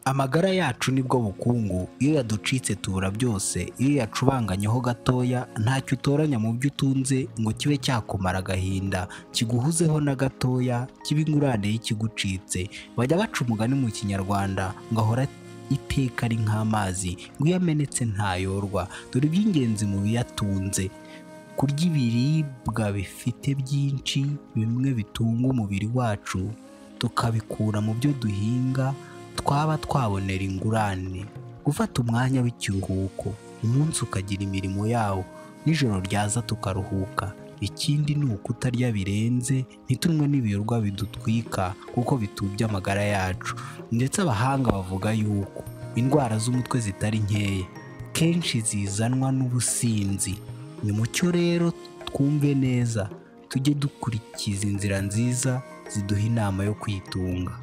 Amagara yacu nibwo bukungu, iyo yaducitse tubura byose, iyo yacubanganyeho gatoya ntacyo utoranya mu byo utunze ngo kibe cyakumara agahinda, kiguhuzeho na gatoya, kibe ingurane y'ikigucitse. Bajya baca umugani mu Kinyarwanda ngo ahora iteka ari nk'amazi, ngo iyo amenetse ntayorwa. Dore iby'ingenzi mu biyatunze: kurya ibiribwa bifite byinshi, bimwe bitunga umubiri wacu, tukabikura mu byo duhinga, twaba twabonera ingurane. Gufata umwanya w'ikiruhuko, umunsi ukagira imirimo yawo, nijoro ryaza tukaruhuka. Ikindi ni ukutarya birenze, ntitunywe n'ibiyorwa bidutwika kuko bitubya amagara yacu. Ndetse abahanga bavuga yuko indwara z'umutwe zitari nkeya kenshi zizanwa n'ubusinzi. Nimucyo rero twumve neza, tujye dukurikiza inzira nziza ziduha inama yo kwitunga.